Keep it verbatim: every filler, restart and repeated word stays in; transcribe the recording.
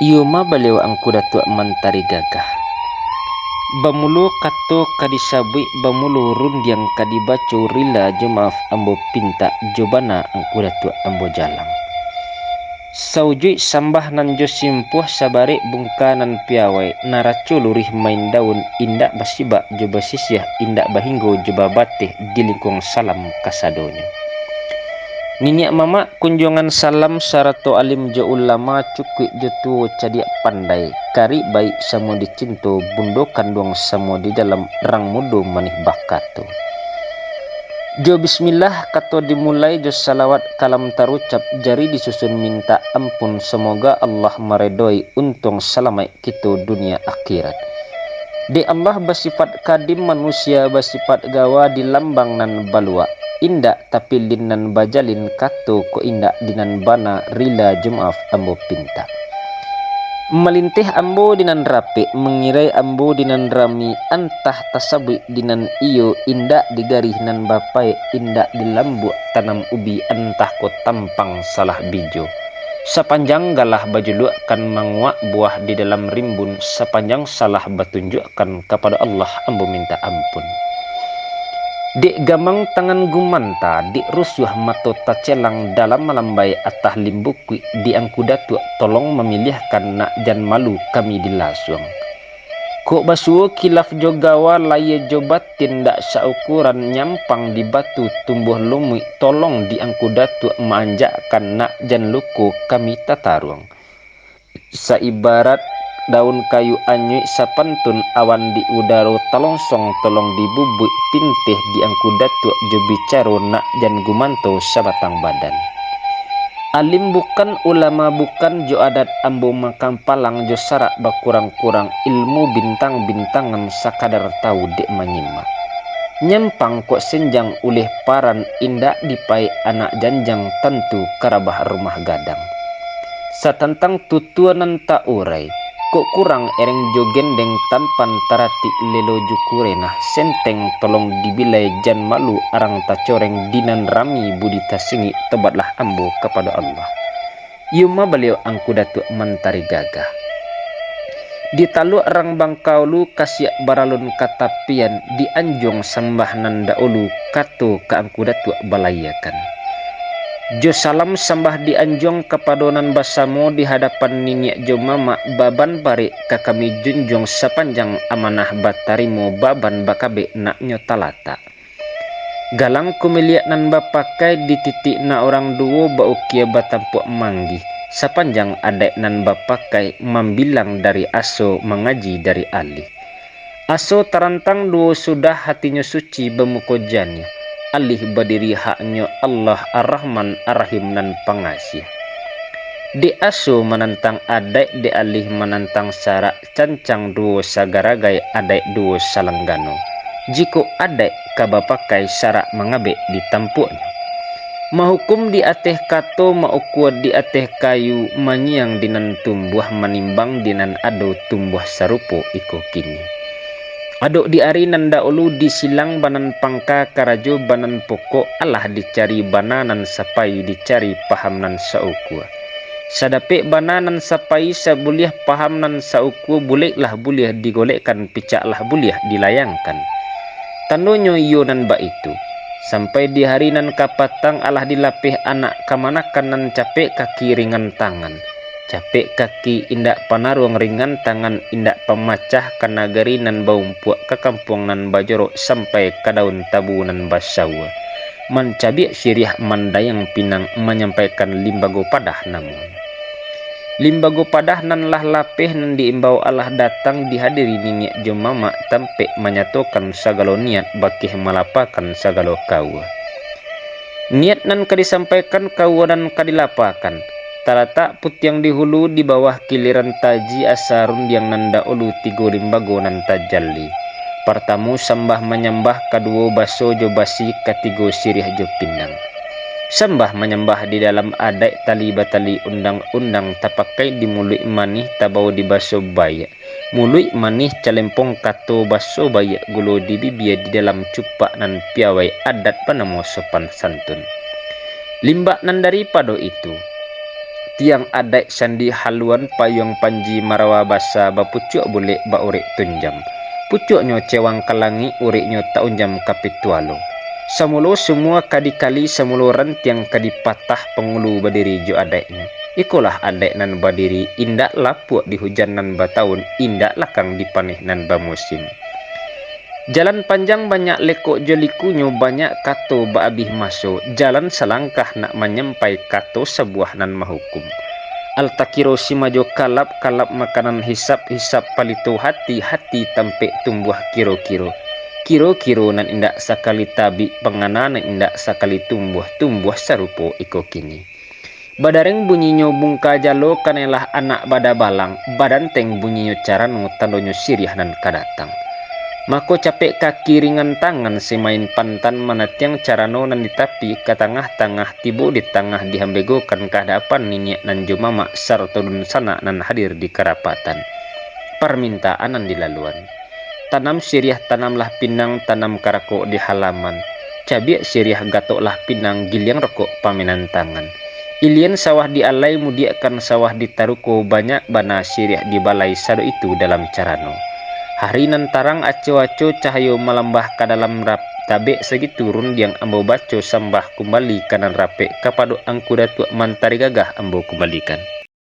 Iyo ma baliau Angku Datuak Mantari Gagah. Bamulo kato ka disabuik, bamulo rundiang ka dibaco, rila jo maaf ambo pintak, jo bana Angku Datuak ambo jalang. Saujuik sambah nan jo simpuah, sabarek bungka nan piawai, naraco luruih main daun, indak basibak jo basisiah, indak bahinggo jo babateh, di lingkuang salam kasadonyo. Niniak mamak, kunjuangan salam sarato alim jo ulama, cukuik jo tuo cadiak pandai, karib baik samo dicinto, bundo kanduang samo di dalam, rang mudo manih bakato. Jo bismillah kato dimulai, jo salawat kalam tarucap, jari disusun mintak ampun, samoga Allah maredoi, untuang salamaik kito dunia akhirat. Dek Allah basipat kadim, manusia basipat gawa, di lambang nan baluak, indak tapilin nan bajalin, kato ko indak di nan bana, rila jo maaf ambo pintak. Malinteh ambo di nan rapek, mangirai ambo di nan rami, antah tasabuik di nan iyo, indak di garih nan bapaek, indak di lambuak tanam ubi, antah ko tampang salah bijo. Sapanjang galah bajuluakkan, manguak buah di dalam rimbun, sapanjang salah batunjuakkan, kapado Allah ambo mintak ampun. Dek gamang tangan gumanta, dek rusuah mato tacelang, dalam malambai atah limbukuik, di Angku Datuak tolong mamiliahkan, nak jan malu kami dilasuang. Kok basuo kilaf jo gawa, layie jo batin dak saukuran, nyampang di batu tumbuah lumuik, tolong di Angku Datuak maanjakkan, nak jan luko kami tataruang. Saibarat daun kayu anyuik, sapantun awan di udaro, talongsong tolong dibubuik, pinteh di Angku Datuak jo bicaro, nak jan gumanto sabatang badan. Alim bukan, ulama bukan, jo adat ambo makampalang, jo sarak bakurang-kurang, ilmu bintang-bintangan, sakadar tahu dek manyimak. Nyampang kok senjang uleh paran, indak dipaek anak janjang, tantu karabah rumah gadang. Satantang tutua nan taurai, kok kurang ereng jo gendeng, tampan taratik lelo jo kurenah, senteng tolong dibilai, jan malu arang tacoreng, di nan rami budi tasingik, tobatlah ambo kapado Allah. Iyo ma baliau Angku Datuak Mantari Gagah. Di taluak rang bangkaulu, kasiak baralun katapian, di anjuang sambah nan daulu, kato ka Angku Datuak balayiekan. Jo salam sambah di anjuang, kapado nan basamo, di hadapan niniak jo mamak, baban barek ka kami junjuang, sapanjang amanah batarimo, baban bakabek nak nyo talatak. Galang kumiliak nan bapakai, di titik nak urang duo, baukia batampuak manggih, sapanjang adaik nan bapakai, mambilang dari aso, mangaji dari alih. Aso tarantang duo sudah, hatinyo suci bamuko janiah, alih badiri haknyo Allah Ar-Rahman Ar-Rahim nan Pangasiah. Dek aso manantang adaik, dek alih manantang sarak, cancang duo sagaragai, adaik duo salanggano. Jikok adaik ka bapakai, sarak mangabek di tampuaknyo. Mahukum di ateh kato, maukua di ateh kayu, manyiang di nan tumbuah, manimbang di nan ado, tumbuah sarupo iko kini. Adok di ari nan daulu, di silang banan pangka, karajo banan pokok, alah dicari bana nan sapai, dicari paham nan saukua. Sadapek bana nan sapai, sabuliah paham nan saukua, buleklah buliah digolekkan, picaklah buliah dilayangkan. Tandonyo iyo nan baitu, sampai di hari nan kapatang, alah dilapeh anak kamanakan, nan capek kaki ringan tangan. Capek kaki indak panaruang, ringan tangan indak pamacah, ka nagari nan baumpuak, ka kampuang nan bajorok, sampai ka daun tabu nan basaua. Mancabiak siriah, mandayang pinang, manyampaikan limbago padah namonyo. Limbago padah nan lah lapeh, nan diimbau alah datang, dihadiri niniak jo mamak, tampek manyatokan sagalo niat, bakeh malapakan sagalo kaua. Niat nan ka disampaikan, kaua nan ka dilapakan. Talatak putiang di hulu, di bawah kiliran taji, asa rundiang nan daulu, tigo limbago nan tajalli. Partamo sambah manyambah, kaduo baso jo basi, katigo siriah jo pinang. Sambah manyambah di dalam adaik, tali batali undang-undang, tapakai di muluik manih, tabao di baso baiak. Muluik manih calempong kato, baso baiak gulo di bibia, di dalam cupak nan piawai, adat banamo sopan santun. Limbak nan daripado itu, Tiang adaik sandi haluan payuang panji marawa basa bapucuak bulek baurek tunjam. Pucuaknyo cewang ka langik, ureknyo taunjam ka pitualo. Samulo sumua ka dikali, samulo rantiang ka dipatah, pangulu badiri jo adaiknyo. Ikolah adaik nan badiri, indak lapuak di hujan nan batawun, indak lakang di paneh nan bamusim. Jalan panjang banyak lekok jo likunyo, banyak kato baabih maso, jalan salangkah nak manyampai, kato sabuah nan mahukum. Altakiro simajo kalap, kalap makanan hisap, hisap palito hati, hati tampek tumbuah kiro-kiro. Kiro-kiro nan indak sakali tabik, pangana nan indak sakali tumbuah, tumbuah sarupo iko kini. Badareng bunyinyo bungka jalo, kanailah anak badabalang, badanteng bunyinyo carano, tandonyo siriah nan ka datang. Mako capek kaki ringan tangan, samain pantan manatiang carano nan di tapi, ka tangah-tangah tibo di tangah, dihambegokan ka hadapan niniak nan jo mamak, sarato dunsanak nan hadir di karapatan. Parmintaan nan dilaluan. Tanam siriah, tanamlah pinang, tanam karakok di halaman. Cabiak siriah, gatoklah pinang, giliang rokok pamainan tangan. Ilian sawah di alai, mudiakkan sawah di taruko, banyak bana siriah di balai, sado itu dalam carano. Hari nan tarang aco-aco, cahayo malambah ka dalam rap-, tabek sagitu rundiang ambo baco, sambah kumbali ka nan rapek, kapado Angku Datuak Mantari Gagah ambo kumbalikan.